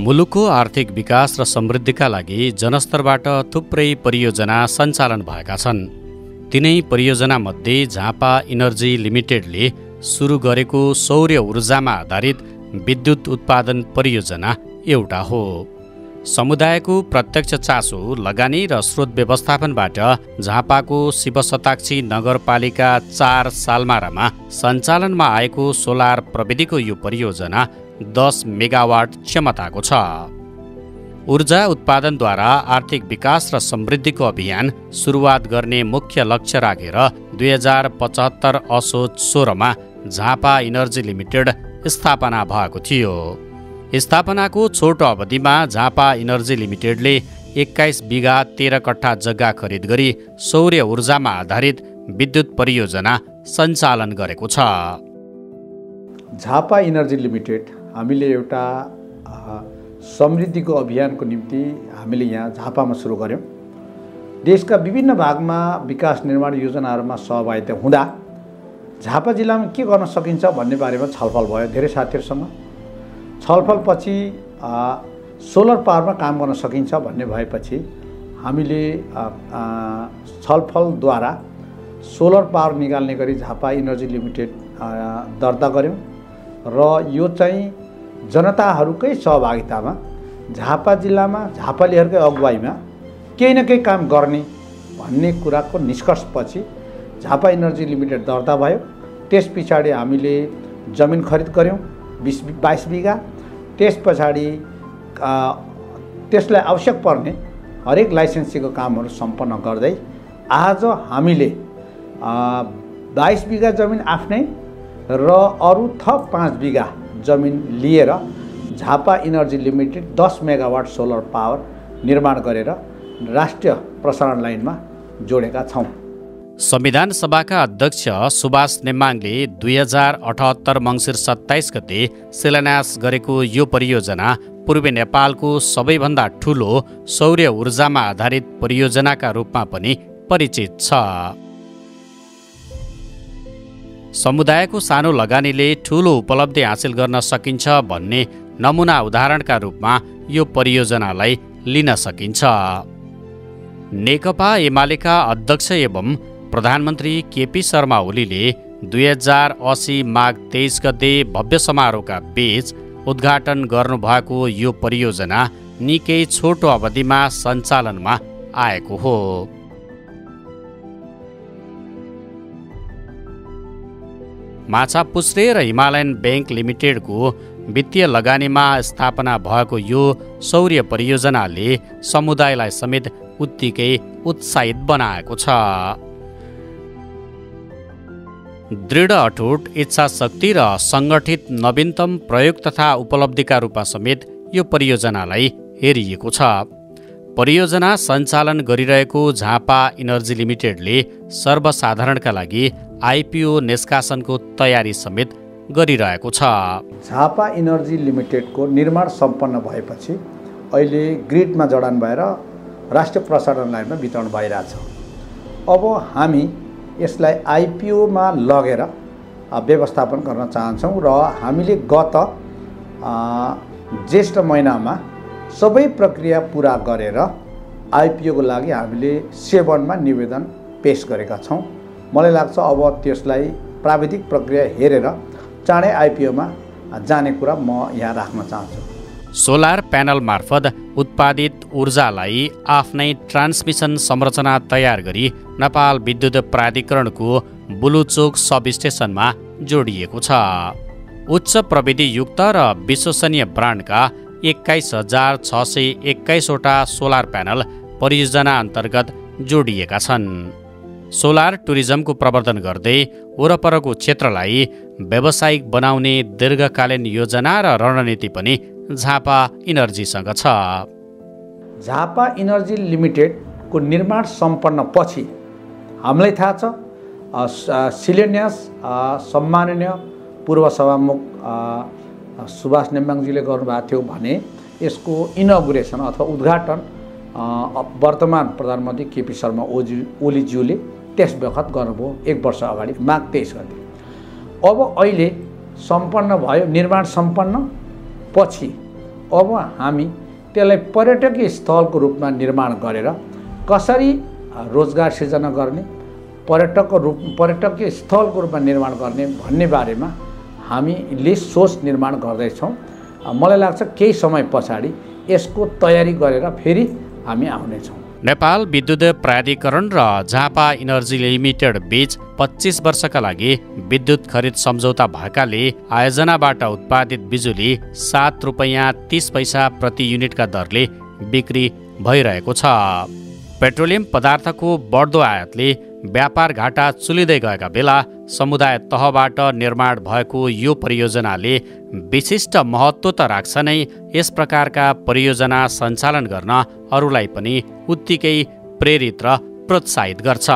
मुलुकको आर्थिक विकास र समृद्धिका लागि जनस्तरबाट थुप्रै परियोजना सञ्चालन भएका छन्। तिनै परियोजनामध्ये झापा इनर्जी लिमिटेडले सुरु गरेको सौर्य ऊर्जामा आधारित विद्युत उत्पादन परियोजना एउटा हो। समुदायको प्रत्यक्ष चासो, लगानी र स्रोत व्यवस्थापनबाट झापाको शिवशताक्षी नगरपालिका 4 सालमारामा सञ्चालनमा आएको सोलर प्रविधिको यो परियोजना 10 मेगावाट क्षमताको छ। ऊर्जा उत्पादनद्वारा आर्थिक विकास र समृद्धिको अभियान सुरुवात गर्ने मुख्य लक्ष्य राखेर 2075 असोज 16मा झापा इनर्जी लिमिटेड स्थापना भएको थियो। स्थापनाको छोटो अवधिमा झापा इनर्जी लिमिटेडले 21 बिघा 13 कट्ठा जग्गा खरिद गरी सौर्य ऊर्जामा आधारित विद्युत परियोजना सञ्चालन गरेको छ। झापा इनर्जी लिमिटेड हामीले एउटा समृद्धिको अभियानको निम्ति हामीले यहाँ झापामा सुरु गर्यौँ। देशका विभिन्न भागमा विकास निर्माण योजनाहरूमा सहभागिता हुँदा झापा जिल्लामा के गर्न सकिन्छ भन्ने बारेमा छलफल भयो धेरै साथीहरूसँग। छलफलपछि सोलर पावरमा काम गर्न सकिन्छ भन्ने भएपछि हामीले छलफलद्वारा सोलर पावर निकाल्ने गरी झापा इनर्जी लिमिटेड दर्ता गऱ्यौँ र यो चाहिँ जनताहरूकै सहभागितामा झापा जिल्लामा झापालीहरूकै अगुवाईमा केही न केही काम गर्ने भन्ने कुराको निष्कर्षपछि झापा इनर्जी लिमिटेड दर्ता भयो। त्यस पछाडि हामीले जमिन खरिद गऱ्यौँ 22 बिघा। त्यस पछाडि त्यसलाई आवश्यक पर्ने हरेक लाइसेन्सीको कामहरू सम्पन्न गर्दै आज हामीले 22 बिघा जमिन आफ्नै र अरू थप 5 बिघा जमिन लिएर Jhapa energy limited 10 megawatt solar power निर्माण गरेर राष्ट्रिय प्रसारण लाइनमा जोडेका छौँ। संविधान सभाका अध्यक्ष सुभाष नेमाङले 2078 मङ्सिर 27 गते शिलान्यास गरेको यो परियोजना पूर्वी नेपालको सबैभन्दा ठुलो सौर्य ऊर्जामा आधारित परियोजनाका रूपमा पनि परिचित छ। समुदायको सानो लगानीले ठूलो उपलब्धि हासिल गर्न सकिन्छ भन्ने नमुना उदाहरणका रूपमा यो परियोजनालाई लिन सकिन्छ। नेकपा एमालेका अध्यक्ष एवं प्रधानमन्त्री केपी शर्मा ओलीले 2080 माघ 23 गते भव्य समारोहका बीच उद्घाटन गर्नुभएको यो परियोजना निकै छोटो अवधिमा सञ्चालनमा आएको हो। माछापुच्छ्रे र हिमालयन बैंक लिमिटेडको वित्तीय लगानीमा स्थापना भएको यो सौर्य परियोजनाले समुदायलाई समेत उत्तिकै उत्साहित बनाएको छ। दृढ अटुट इच्छा शक्ति र सङ्गठित नवीनतम प्रयोग तथा उपलब्धिका रूपमा समेत यो परियोजनालाई हेरिएको छ। परियोजना सञ्चालन गरिरहेको झापा इनर्जी लिमिटेडले सर्वसाधारणका लागि आइपिओ निष्कासनको तयारी समेत गरिरहेको छ। झापा इनर्जी लिमिटेडको निर्माण सम्पन्न भएपछि अहिले ग्रिडमा जडान भएर राष्ट्रिय प्रसारण लाइनमा वितरण भइरहेछ। अब हामी यसलाई आइपिओमा लगेर व्यवस्थापन गर्न चाहन्छौँ र हामीले गत ज्येष्ठ महिनामा सबै प्रक्रिया पुरा गरेर आइपिओको लागि हामीले 7मा निवेदन पेश गरेका छौँ। मलाई लाग्छ अब त्यसलाई प्राविधिक प्रक्रिया हेरेर चाँडै आइपिओमा जाने कुरा म यहाँ राख्न चाहन्छु। सोलर प्यानल मार्फत उत्पादित ऊर्जालाई आफ्नै ट्रान्समिसन संरचना तयार गरी नेपाल विद्युत प्राधिकरणको बुलुचोक सब स्टेसनमा जोडिएको छ। उच्च प्रविधियुक्त र विश्वसनीय ब्रान्डका 21,621 वटा सोलर प्यानल परियोजना अन्तर्गत जोडिएका छन्। सोलर टुरिज्मको प्रवर्धन गर्दै वरपरको क्षेत्रलाई व्यावसायिक बनाउने दीर्घकालीन योजना र रणनीति पनि झापा इनर्जीसँग छ। झापा इनर्जी लिमिटेडको निर्माण सम्पन्न पछि हामीलाई थाहा छ शिलान्यास सम्माननीय पूर्व सभामुख सुभाष नेम्बाङजीले गर्नुभएको थियो भने यसको इनोग्रेसन अथवा उद्घाटन वर्तमान प्रधानमन्त्री केपी शर्मा ओलीज्यूले त्यस बखत गर्नुभयो 1 वर्ष अगाडि माघ 23 गते। अब अहिले सम्पन्न भयो, निर्माण सम्पन्न पछि अब हामी त्यसलाई पर्यटकीय स्थलको रूपमा निर्माण गरेर कसरी रोजगार सिर्जना गर्ने, पर्यटकीय स्थलको रूपमा निर्माण गर्ने भन्ने बारेमा हामीले सोच निर्माण गर्दैछौँ। मलाई लाग्छ केही समय पछाडि यसको तयारी गरेर फेरि हामी आउनेछौँ। नेपाल विद्युत प्राधिकरण र झापा इनर्जी लिमिटेड बीच 25 वर्षका लागि विद्युत खरिद सम्झौता भएकाले आयोजनाबाट उत्पादित बिजुली 7 रुपैयाँ 30 पैसा प्रति युनिटका दरले बिक्री भइरहेको छ। पेट्रोलियम पदार्थको बढ्दो आयातले व्यापार घाटा चुलिँदै गएका बेला समुदाय तहबाट निर्माण भएको यो परियोजनाले विशिष्ट महत्त्व त राख्छ नै, यस प्रकारका परियोजना सञ्चालन गर्न अरूलाई पनि उत्तिकै प्रेरित र प्रोत्साहित गर्छ।